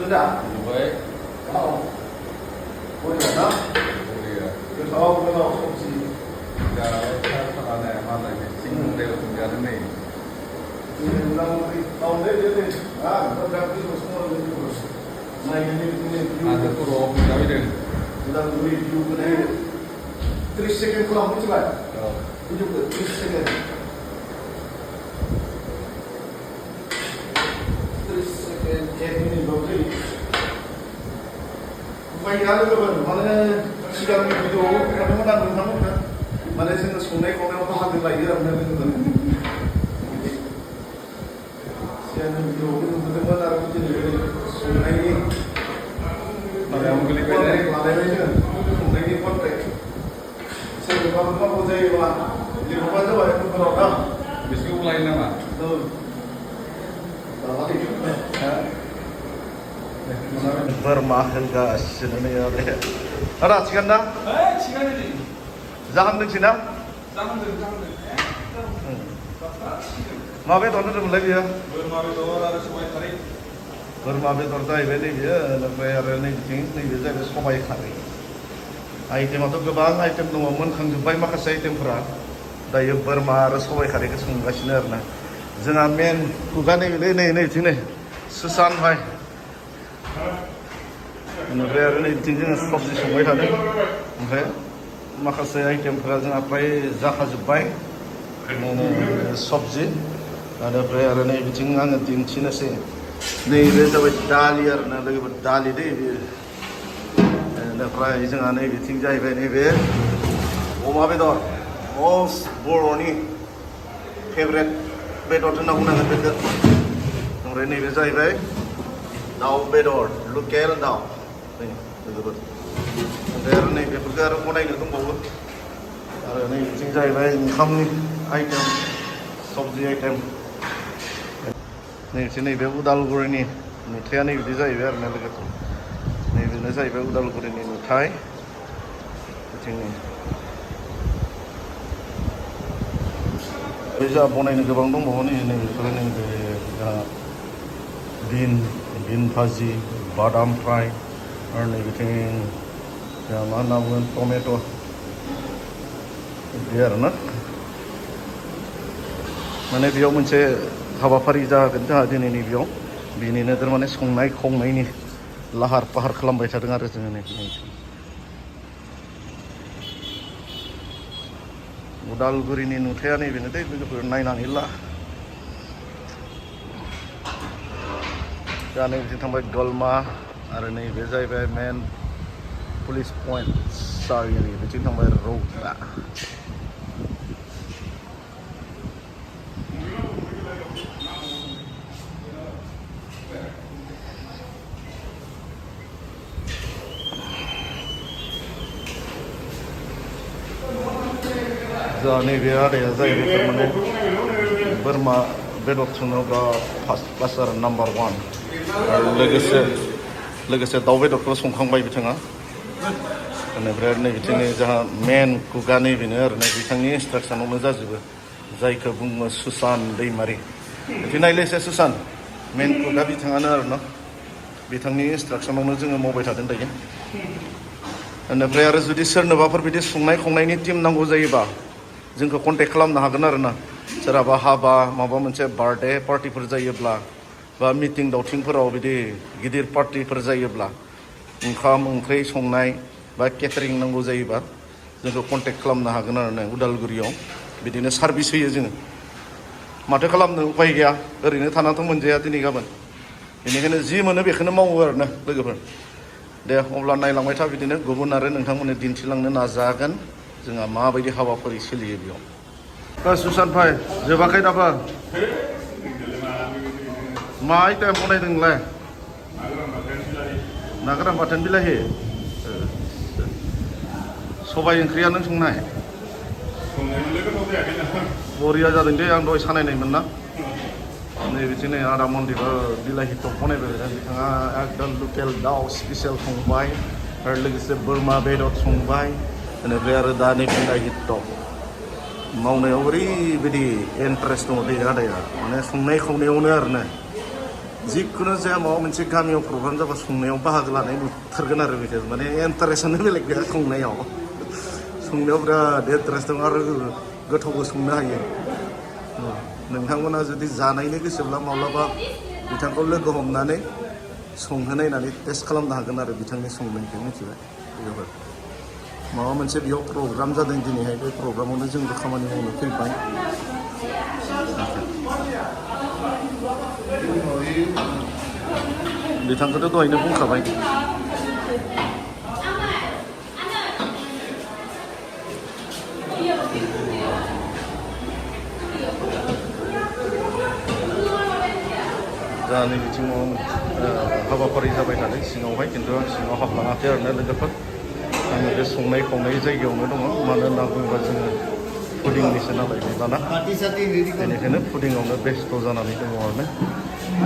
sudah. Baik. Kau. Boleh tak? Boleh. Kalau opsi. Ya, kalau ada mana ni, singgung dia tinggal ni. Ini ulang tahun dia. Berarti semua lebih terus. Naik ini. Ada kurang tapi dia. Ulang review ni. 30 second kelam cepat. Oh. Tunjuk 30 second. 30 second. 8 minit berapa? Baik ada ke mana sidang video kadang-kadang kamu kan mana sih sungai kau yang tahan lagi dah mana tu. Siapa video itu betul-betul aku jadi sungai ni. Mana yang beli beli? Mana ni kan? Sungai ni kontrak. Saya berapa kau jadi apa? Di rumah tu ada tu berapa? Biskut lain nama. Tu. Lagi tu. Bermahal sini ada. Ada cikan dah? Cikan ni. Jangan deng sini. Jangan. Mabe tu orang tu lagi ya. Bermabe tu orang semua tarik. Bermabe tu orang ini dia, lepas ada ni cing ni dia jadi semua kari. Item tu kebang item tu momen kang jumpai maka saya item pera. Dah ia bermahal semua kari ke semua sinar na. Jangan main kukan ni cing ni. Susan hai. Negara ini tinggal stop di semua ada. Okay. Maka saya item kerajaan apa zakat jubai, sabzi, ada perayaan ini bincang angin Cina sih. Ni benda berdaliar, na lagi berdali deh. Ada perayaan ini bincang jai ini be. Oma bedor, most boroni favorite bedor tu nak guna bedor. Orang ini biasa ini. Daun bedor, lokal daun. Ini, betul. Ada ni berperkara pun ini tu bawa. Ada ni cincai bayi, ham ni item, sabzi item. Ni sini be udal guri ni, nuthai ni bisa ibar ni lagi tu. Ni bisa ibar udal guri ni nuthai. Cini. Bisa pun ini kebang tu bawa ni kerana ni bean bhaji, badam fry. Or everything, mana pun tomato, biar na. Mana biar macam hawa parija kita ada ni biar, bini ni termane sungai kong ni lahar pahar kelam baca dengar ni. Udal guri ni nuthai ni bini deh, begitu naik nang ilah. Jangan kita tambah golma. Ada ni bezai be main police point sorry ni becik tambah road lah. Jadi biar ada saya di mana Burma bedok sunoga pasar number 1. Legasi dawe doktor songkang bayi bitanga. Karena berada ni bitang ni jah main kugani biner, ni bitang ni instruction umumnya juga. Zai kebung Susan dei mari. Jadi naik saya Susan main kuga bitang ana no. Bitang ni instruction umumnya juga mobile ada deh. Karena berada jadi serna bapar bidi sungai kongai ni tim nanggu zai ba. Jengko kontak kelam nah hagenar na. Cara bahaba, maba menceh birthday party perjaya bla. Ba meeting dautiंफोराव बिदि गिदिर पार्टीफोर जायोब्ला ओंखाम ओंख्रि संनाय बा catering नांगौ जायोबा जोंखौ कन्टेक्ट खालामनो हागोन आरो ना उदालगुरियाव बिदिनो सार्भिस होयो जोङो माथो खालामनो उपाय गैया ओरैनो थानाथ' मोनजाया दिनै गाबोन बेनिखायनो जि मोनो बेखौनो मावो आरो ना लोगोफोर दे अब्ला नायलांबाय था बिदिनो गुबुन आरो नोंथांमोननो दिन्थिलांनो नाजागोन जोंहा माबायदि हाबाफारि सोलियो बेयाव सुशान्त भाई जोबाखै दाबो मा item बनायदोंलाय ना गोरान बाथोन बिलाहि सबाय ओंख्रिया नों संनाय बरिया जादों दे आं दहाय सानायनायमोन ना नै बिदिनो आदा मन्दिर बिलाहि टप बनायबाय बिथाङा एकदम लकेल दाउ स्पेसियेल संबाय आरो लोगोसे बोरमा बेदर संबाय बेनिफ्राय आरो दा नै बिलाहि टप मावनायाव ओरैबायदि इन्टारेस्ट दङ दै आदाया माने संनाय खावनायावनो आरो ना जिखुनु जाया माबा मोनसे गामियाव प्रग्राम जाबा संनायाव बाहागो लानाय नुथारगोन आरो बेखौ माने इन्टारेस्टआनो बेलेग गैया संनायाव बिराद इन्टारेस्ट दं आरो गोथावबो संनो हायो नोंथांमोना जुदि जानायनि गोसोब्ला माब्लाबा बिथांखौ लोगो हमनानै संहोनायनानै टेस्ट खालामनो हागोन आरो बिथांनि संनायखौ मिथिबाय बेयावहाय माबा मोनसे बेयाव प्रग्राम जादों दिनैहाय बे प्रग्रामावनो जोंबो खामानि मावनो फैबाय बिथांखौथ' दहायनो बुंखाबाय दा नै बिथिङाव हाबाफारि जाबाय थादों सिङावहाय खिन्थु आं सिङाव हाबलाङाखै आरोना लोगोफोर आङो बे संनाय खावनाय जायगायावनो दङ मानो होनना बुङोबा जोङो फुडिंनिसो नालाय दाना बेनिखायनो फुडिंआवनो बेस्थ' जानानै दङ आरोना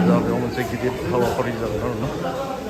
दा बेयाव मोनसे गिदिर हाबाफारि जागोन आरोना